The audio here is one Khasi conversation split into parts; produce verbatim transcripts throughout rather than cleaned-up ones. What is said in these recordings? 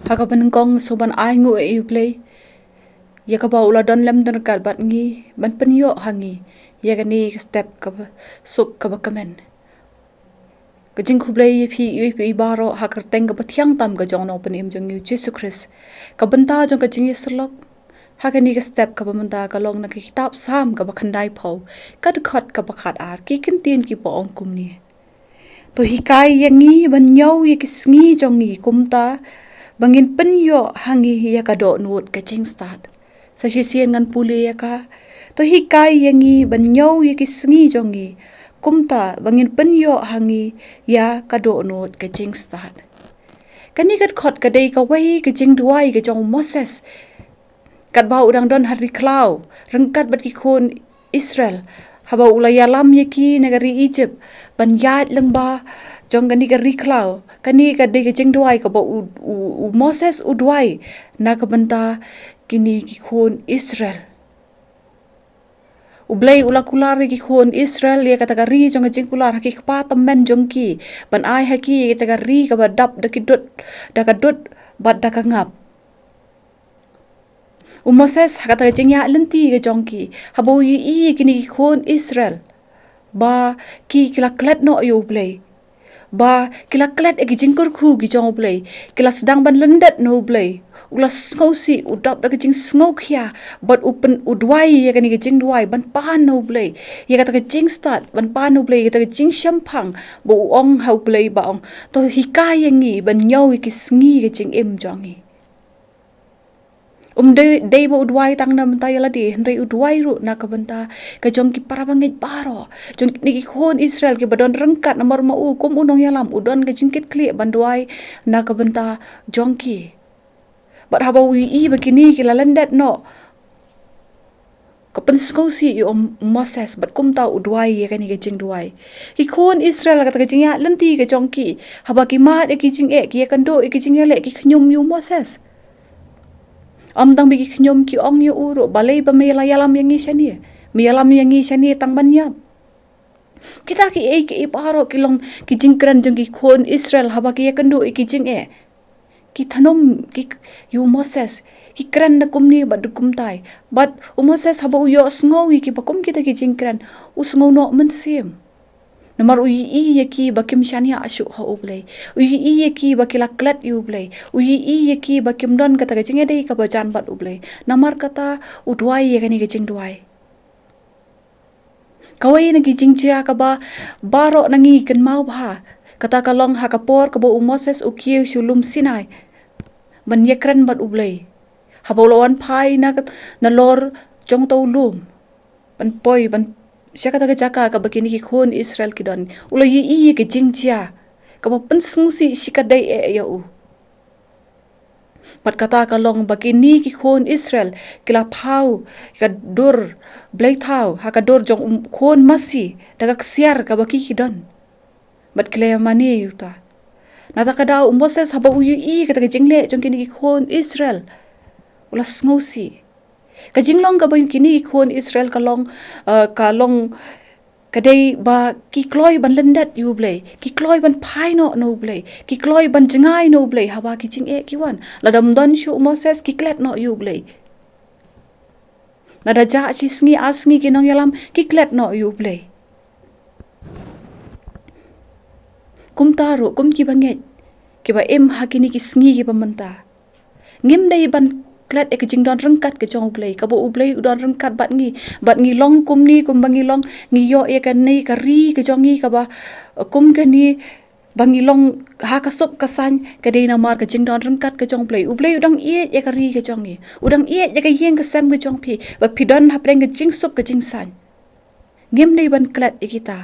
Ha kaba nyngkong, sngewbha ban ainguh ïa U Blei ïa kaba u la don lem ryngkat bad ngi, ban pynïoh ha ngi ïa kane ka step kaba suk kaba kmen. Ka jingkhublei ïa phi, ïa phi baroh ha ka kyrteng kaba thiang tam ka jong u Nongpynim jong ngi U Jisu Khrist. Ka bynta jong ka jingïasyllok ha kane ka step kaba mynta ka long na ka kitab Salm kaba khyndaiphew, ka dkhot kaba khatar, ki kyntien kiba ong kumne: To hikai ïa ngi ban ñiew ïa ki sngi jong ngi, kumta ba ngin pynïoh ha ngi ïa ka dohnud ka jingstad. Sa shisien ngan pule ïa ka: To hikai ïa ngi ban ñiew ïa ki sngi jong ngi, kumta ba ngin pynïoh ha ngi ïa ka dohnud ka jingstad. Kane ka dkhot ka dei kawei ka jingduwai ka jong u Moses, katba u dang don ha ri khlaw ryngkat bad ki khun Israel, haba u la ïalam ïa ki na ka ri Egypt ban ïaid lyngba jong kane ka ri khlaw. Kane ka dei ka jingduwai kaba u, u, u Moses u duwai na ka bynta kine ki khun Israel. U Blei u la kular ïa ki khun Israel ïa kata ka ri jong ka jingkular ha ki kpa tymmen jong ki, ban ai ha ki ïa kata ka ri kaba dap da ki dud, da ka dud bad da ka ngap. U Moses ha kata ka jingïaid lynti ka jong ki, haba u ïohi ïa kine ki khun Israel ba ki, ki la klet noh ïa U Blei, ba ki la klet ïa ki jingkyrkhu ki jong U Blei, ki la sdang ban lyndet na U Blei, u la sngewsih, u dap da ka jingsngewkhia, bad u pyn, u duwai ïa kane ka jingduwai ban pan na U Blei ïa kata ka jingstad, ban pan na U Blei ïa kata ka jingshemphang, ba u ong ha U Blei ba ong: To hikai ïa ngi ban ñiew ïa ki sngi ka jingim jong ngi. Um dei, dei ba u duwai tang na bynta ïa lade, hynrei u duwai ruh na ka bynta ka jong ki para bangeit baroh, jong kine ki khun Israel kiba don ryngkat, namar ma u kum u nongïalam u don ka jingkitkhlieh ban duwai na ka bynta jong ki. Bad haba u ïohi ba kine ki la lyndet noh, ka pynsngewsih ïa u Moses, bad kumta u duwai ïa kane ka jingduwai. Ki khun Israel ha kata ka jingïaid lynti ka jong ki, haba ki mad ïa ki jingeh, ki ïakynduh ïa ki jingïaleh, ki khñium ïa u Moses. Ym tang ba ki khñium, ki ong ïa u ruh: Balei ba me la ïalam ïa ngi shane? Me ïalam ïa ngi shane tang ban ïap. Kita kiei kiei baroh ki long ki jingkren jong ki khun Israel haba ki ïakynduh ïa ki jingeh. Ki thnum ki, ïa u Moses, ki kren da kumne bad da kumtai. Bad u Moses haba u ïohsngew ïa kiba kum kita ki jingkren, u sngew noh mynsiem. Namar u ïohi ïa ki ba kim shaniah shuh ha U Blei. U ïohi ïa ki ba ki la klet ïa U Blei. U ïohi ïa ki ba kim don kata ka jingïadei kaba jan bad U Blei. Namar kata u duwai ïa kane ka jingduwai. Kawei na ki jingjia kaba baroh na ngi kynmaw bha, kata ka long ha ka por kaba u Moses u kiew sha u lum Sinai ban ïakren bad U Blei. Haba u la wan phai na ka, nalor jong uta u lum, ban poi, ban sha kata ka jaka kaba kine ki khun Israel ki don, u la ïohi ïa ka jingjia kaba pynsngewsih shikatdei eh ïa u. Bad kata ka long ba kine ki khun Israel ki la thaw ka dur bleithaw ha ka dur jong u khun masi da ka ksiar kaba ki ki don. Bad ki la ïamane ïa uta. Na kata ka daw u Moses haba u ïohi kata ka jingleh jong kine ki khun Israel, u la sngewsih. Ka jinglong kaba kine ki khun Israel ka long, eh, ka long, ka dei ba ki kloi ban lyndet ïa U Blei, ki kloi ban phai noh na U Blei, ki kloi ban jngai na U Blei haba ki jingeh ki wan. Lada ym don shuh u Moses, ki klet noh ïa U Blei. Lada jah shi sngi ar sngi ki nongïalam, ki klet noh ïa U Blei. Kumta ruh kum ki bangeit kiba im ha kine ki sngi kiba mynta, ngim dei ban klet ïa ka jingdon ryngkat ka jong U Blei, kaba U Blei u don ryngkat bad ngi, bad ngi long kumne kumba ngi long, ngi ïoh ïa kane ka ri ka jong ngi kaba, kum kane, ba ngi long ha ka suk ka saiñ, ka dei namar ka jingdon ryngkat ka jong U Blei. U Blei u dang ïeit ïa ka ri ka jong ngi, u dang ïeit ïa ka ïing ka sem ka jong phi, ba phi don hapdeng ka jingsuk ka jingsaiñ. Ngim dei ban klet ïa kita.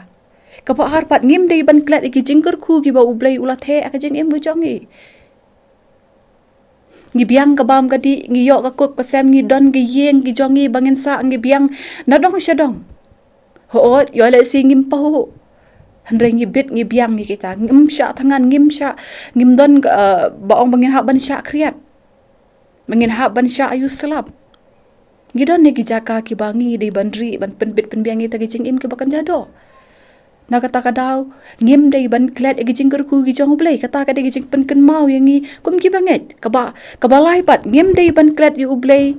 Kaba ar pat, ngim dei ban klet ïa ki jingkyrkhu kiba U Blei u la theh ha ka jingim ka jong ngi. Ngi biang ka bam ka dih, ngi ïoh ka kup ka sem, ngi don ka ïing ka jong ngi ba ngin sah, ngi biang na dong sha dong. Hooid, ïoh lehse ngim pahuh, hynrei ngi bit ngi biang ïa kita. Ngim shah thngan, ngim shah, ngim don, eh, ba ong ba ngin hap ban shah khriat, ba ngin hap ban shah ayu slap. Ngi don ha ki jaka kiba ngi dei ban rieh, ban pynbit pynbiang ïa kita ki jingim kiba kynja doh. Na kata ka daw, ngim dei ban klet ïa ki jingkyrkhu ki jong U Blei, kata ka dei ka jingpynkynmaw ïa ngi kum ki bangeit. Kaba, kaba lai pat, ngim dei ban klet ïa U Blei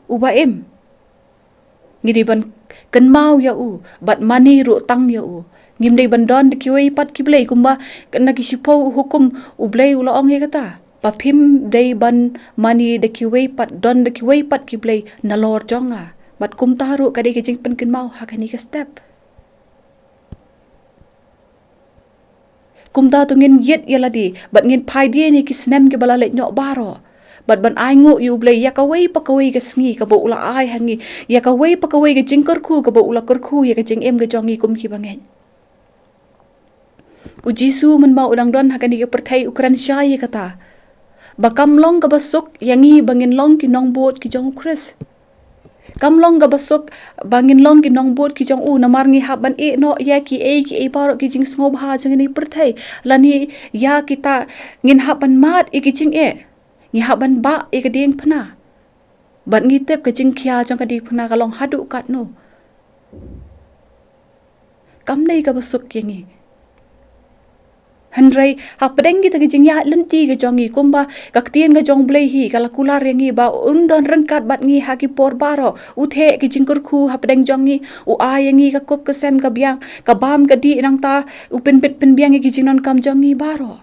uba im. Ngi dei ban kynmaw ïa u, bad mane ruh tang ïa u. Ngim dei ban don da kiwei pat ki blei, kumba na ki shiphew hukum U Blei u la ong ïa kata. Ba phim dei ban mane da kiwei pat, don da kiwei pat ki blei nalor jong nga. Bad kumta ruh ka dei ka jingpynkynmaw ha kane ka step. Kumta to ngin ïit ïa lade, bad ngin phai dien ïa ki snem kiba la leit noh baroh. Bad ban ainguh ïa U Blei ïa kawei pa kawei ka sngi kaba u la ai ha ngi, ïa kawei pa kawei ka jingkyrkhu kaba u la kyrkhu ïa ka jingim ka jong ngi kum ki bangeit. U Jisu mynba u dang don ha kane ka pyrthei u kren shai ïa kata. Ba kam long kaba suk ïa ngi ba ngin long ki nongbud ki jong U Khrist. Kam long kaba suk ba ngin long ki nongbud ki jong u, namar ngi hap ban ïeh noh ïa kiei kiei baroh ki jingsngewbha jong kane ka pyrthei. Lane ïa kita ngin hap ban mad ïa ki jingeh. Ngi hap ban bah ïa ka diengphna. Bad ngi tip ka jingkhia jong ka diengphna ka long haduh katno. Kam dei kaba suk ïa ngi. Hynrei hapdeng kita ki jingïaid lynti ka jong ngi, kumba ka ktien ka jong U Blei hi ka la kular ïa ngi ba un don ryngkat bad ngi ha ki por baroh. U theh ki jingkyrkhu hapdeng jong ngi, u ai ïa ngi ka kup ka sem ka biang, ka bam ka dih, nangta u pynbit pynbiang ïa ki jingdonkam jong ngi baroh.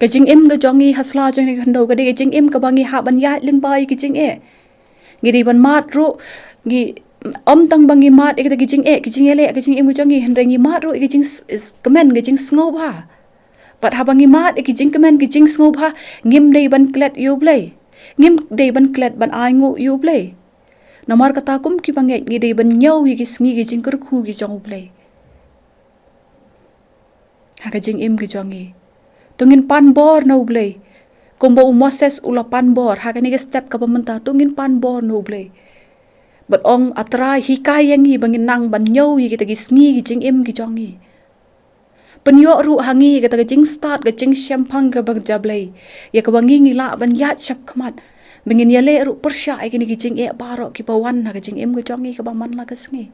Ka jingim ka jong ngi ha sla jong kane ka khyndew ka dei ka jingim kaba ngi hap ban ïaid lyngba ïa ki jingeh. Ngi dei ban mad ruh, ngi, ym tang ba ngi mad ïa kita ki jingeh, ki jingïaleh ka jingim ka jong ngi, hynrei ngi mad ruh ïa ki jing s-, s-, kmen, ki jingsngewbha. Bad haba ngi mad ïa ki jingkmen, ki jingsngewbha, ngim dei ban klet ïa U Blei. Ngim dei ban klet ban ainguh ïa U Blei. Namar kata kum ki bangeit ngi dei ban ñiew ïa ki sngi ki jingkyrkhu ki jong U Blei ha ka jingim ka jong ngi. To ngin pan bor na U Blei. Kumba u Moses u la pan bor ha kane ka step kaba mynta, to ngin pan bor na U Blei. Bad ong, A Trai, hikai ïa ngi ba ngin nang ban ñiew ïa kita ki sngi ki jingim ki jong ngi. Pynïoh ruh ha ngi kata ka jingstad ka jingshemphang kaba kynja Blei, ïa kaba ngi ngi lah ban ïaid shapkhmat. Ba ngin ïaleh ruh pyrshah ïa kine ki jingeh baroh kiba wan ha ka jingim ka jong ngi kaba man la ka sngi.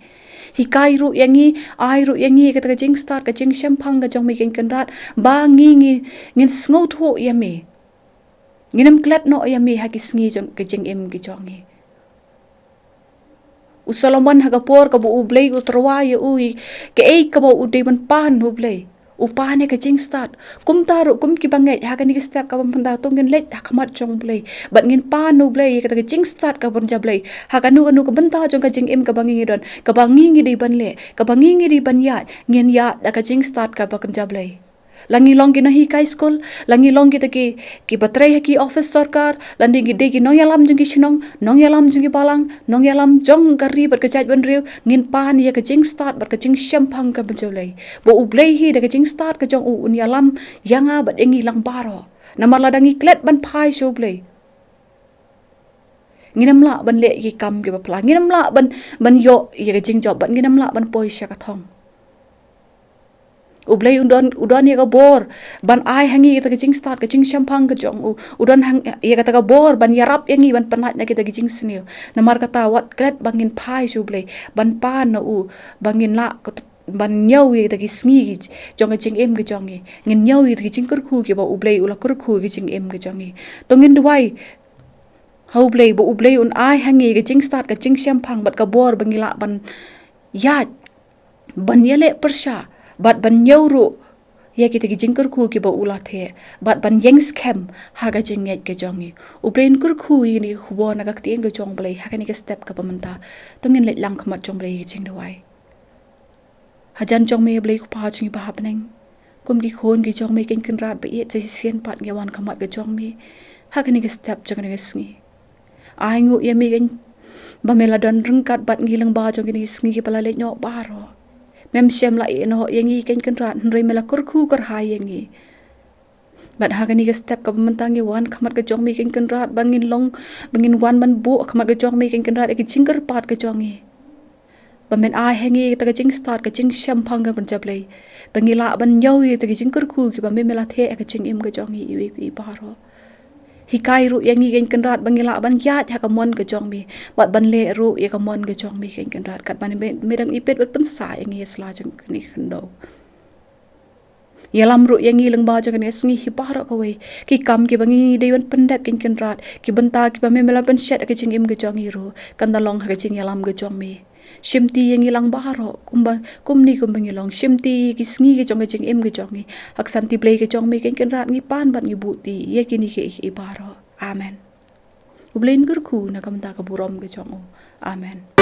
Hikai ruh ïa ngi, ai ruh ïa ngi kata ka jingstad ka jingshemphang ka jong me Kynrad, ba ngi ngi, ngin sngewthuh ïa me. Ngin ym klet noh ïa me ha ki sngi jong ka jingim ka jong ngi. U Solomon ha ka por kaba U Blei u tyrwa ïa u ïa kaei kaba u dei ban pan na U Blei, u pan ïa ka jingstad. Kumta ruh kum ki bangeit ha kane ka step kaba mynta to ngin leit ha khmat jong U Blei bad ngin pan na U Blei ïa kata ka jingstad kaba kynja Blei. Ha kano kano ka bynta jong ka jingim kaba ngi ngi don, kaba ngi ngi dei ban leh, kaba ngi ngi dei ban ïaid, ngin ïaid da ka jingstad kaba kynja Blei. La ngi long ki nonghikai skul, la ngi long kita ki, kiba trei ha ki office sorkar, lane ngi dei ki nongïalam jong ki shnong, nongïalam jong ki balang, nongïalam jong ka ri bad ka jaitbynriew, ngin pan ïa ka jingstad bad ka jingshemphang kaba kynja Blei. Ba U Blei hi da ka jingstad ka jong u un ïalam ïa nga bad ïa ngi lang baroh. Namar lada ngi klet ban phai sha U Blei, ngin ym lah ban leh ïa ki kam kiba phylla, ngin ym lah ban, ban ïoh ïa ka jingjop bad ngin ym lah ban poi sha ka thong. U Blei u don, u don ïa ka bor ban ai ha ngi kata ka jingstad ka jingshemphang ka jong u, u don ha ngi ïa kata ka bor ban ïarap ïa ngi ban pynneh na kita ki jingsniew. Namar kata wat klet ba ngin phai sha U Blei ban pan na u, ba ngin lah ka, ban ñiew ïa kita ki sngi ki jong ka jingim ka jong ngi. Ngin ñiew ïa kita ki jingkyrkhu kiba U Blei u la kyrkhu ïa ka jingim ka jong ngi. To ngin duwai ha U Blei ba U Blei un ai ha ngi ka jingstad ka jingshemphang bad ka bor ba ngi lah ban ïaid, ban ïaleh pyrshah bad ban ñiew ruh ïa kita ki jingkyrkhu kiba u la theh bad ban ïeng skhem ha ka jingngeit ka jong ngi. U Blei un kyrkhu ïa kine ki khubor na ka ktien ka jong U Blei ha kane ka step kaba mynta. To ngin leit lang khmat jong U Blei ïa ka jingduwai. Hajan jong me Blei Kpa jong ngi ba ha bneng, kum ki khun ki jong me Kynrad ba ïeit sa shisien pat ngi wan khmat ka jong me ha kane ka step jong kane ka sngi. Ainguh ïa me ba me la don ryngkat bad ngi lyngba jong kine ki sngi kiba la leit noh baroh. Mem shym la ïehnoh ïa ngi Kynrad, hynrei me la kyrkhu kyrhai ïa ngi. Bad ha kane ka step kaba mynta ngi wan khmat ka jong me Kynrad ba ngin long, ba ngin wan ban buh khmat ka jong me Kynrad ïa ka jingkyrpad ka jong ngi. Ba men ai ha ngi kata ka jingstad ka jingshemphang kaba kynja Blei, ba ngi lah ban ñiew ïa kata ka jingkyrkhu kiba me me la theh ha ka jingim ka jong ngi iwei pa iwei baroh. Hikai ruh ïa ngi, Kynrad, ba ngin lah ban ïaid ha ka mon ka jong me, bad ban leh ruh ïa ka mon ka jong me, Kynrad, katba me dang ibit bad pynsah ïa ngi ha sla jong kane ka khyndew. Ïalam ruh ïa ngi lyngba jong kane ka sngi hi baroh kawei. Ki kam kiba ngi dei ban pyndep, Kynrad, ki bynta kiba me la pynshet ha ka jingim ka jong ngi ruh, kan da long ha ka jingïalam ka jong me. Shimti ïa ngi lang baroh, kumba, kumne kumba ngi long. Shimti ïa ki sngi ka jong ka jingim ka jong ngi ha ka santi Blei ka jong me, Kynrad, ngi pan bad ngi buhti ïa kine kiei baroh. Amen. U Blei un kyrkhu na ka bynta ka burom ka jong u. Amen.